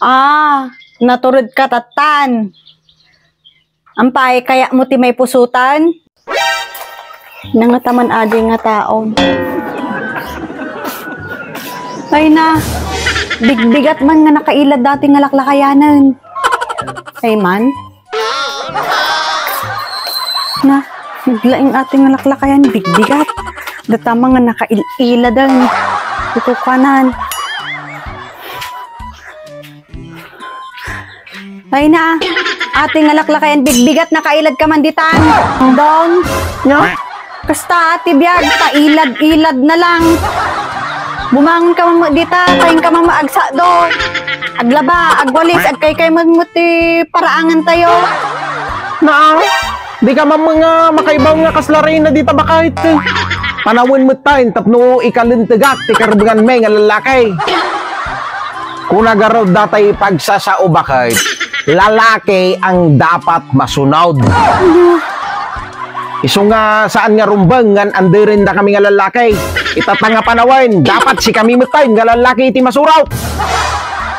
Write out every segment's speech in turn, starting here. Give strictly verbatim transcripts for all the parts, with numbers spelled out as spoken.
Ah, natured ka tattan. Ampay, kayatmo ti maipusotan? Nangataman adi nga tao. Ay na, bigbigat man nga nakailad dati nga laklakayanen. Ay man? Na, naglaing ati nga laklakayan, bigbigat. Datama nga nakail-iladan. Ito kanan. Ay na, ati nga laklakayan, bigbigat, nakailad ka man ditan. Dong. Nga? Kasta, ati biag, pailad-ilad na lang. Bumangon ka man mo dita, taing ka man mo agsado. Aglaba, agwalis, agkaykay man mo ti paraangan tayo. Naa, di ka man nga makaibaw nga kasla reyna dita baket. Panawen met tayo, tapno ikalentegak ti karbengan mi nga lalaki. Kuna garud datay pagsasao baket, lalaki ang dapat masunod. Isu nga saan nga rumbeng nga anderen da kami nga lalaki. Itata nga panawen, dapat si kami met tayo nga lalaki iti masurot.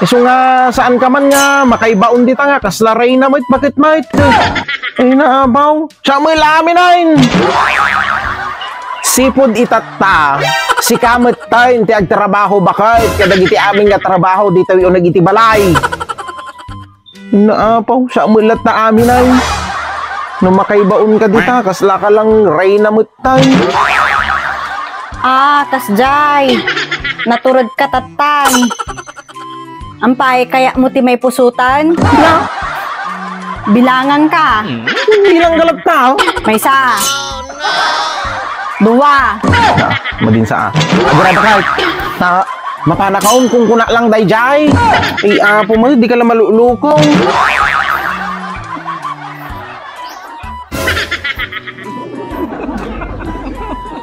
Isu nga saan ka man nga makaibaon dita nga kasla reyna met, baket met. Ay, naabaw. Siya mo ilamin ayn. Sipud itatta, sika met tayo ti agtrabaho baket kadagiti amin nga trabaho ditoy uneg iti balay. Naapaw, siya met latta amin ay. No makaibaon ka dita, kasla ka lang reyna met tayo. Ah, kasjay. Natured ka tattan. Ampay, kayatmo ti maipusotan? Na? Bilangan ka. Bilang ka latta, oh. Maysa. Dua. Madin sa, ah. Agurada ka. Na, mapana kaon kung kuna lang dayjay. Ay, apo mo, di ka lang malulukaw.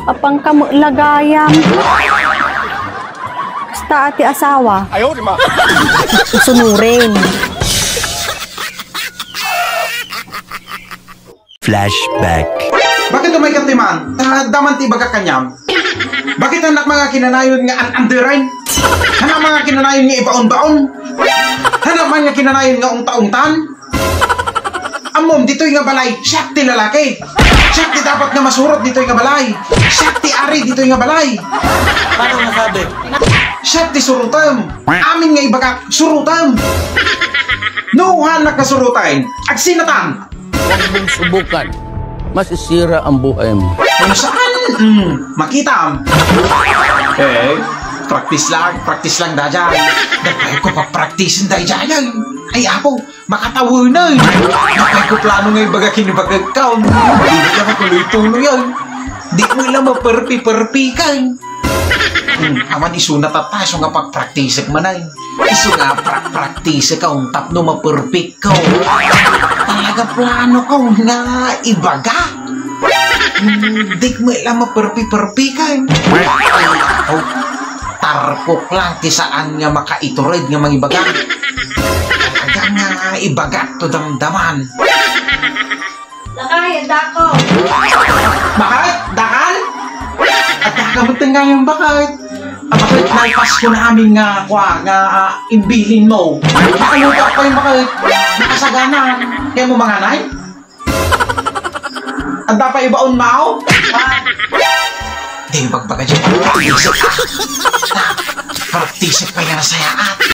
Apang ka mo lagayam. Basta ati asawa. Ayaw, di ma. Sunurin. Flashback. Bakit umay ka timan? Ta, daman ti ibaga kanyam. Bakit anak mga kinanayon nga an-, anderen? Anak mga kinanayon nga ibaon-baon? Anak man nga kinanayon nga ungta-ungtan? Ammom, ditoy nga balay, siak ti lalaki. Siak ti dapat nga masurot ditoy nga balay. Siak ti ari ditoy nga balay. Paano masabi? Siak ti surutem. Amin nga ibagak, surutem. No, hanak nga surutem. Agsinatan. Huwag mong subukan. Masisira ang buhay mo. Kung saan, mm, makitam. Eh, practice lang, practice lang, dayjay. Nagpayag ko pagpraktisin, dayjay. Ay, apo, makatawanan. Nagpayag ko plano nga ibaga kinibagag ka. Hindi ka matuloy-tuloy yan. Di mo lang maperpi-perpi ka. Hmm, aman isu na tattaso nga pagpraktisek manay. Isu nga prak-, praktisek ka, tapno maperpek ka. Talaga plano ka nga ibaga. Hmm, di mo lang maperpi-perpi ka. Ay, aw, tarkok lang ti saan nga makaitured nga mangibaga. Talaga nga ibaga to damdaman. Lakay, adda ko. Bakit? Dakal? Adda ka met ngayon, bakit? Ah, bakit nalpas ko na amin nga, kwa, nga, ah, imbilin mo? Nakaluto ako yung bakit? Nakasagana. Kaya mo manganay? Adda pa ibaon mao? Di, magbaga dyan. Practice pa yan, saya.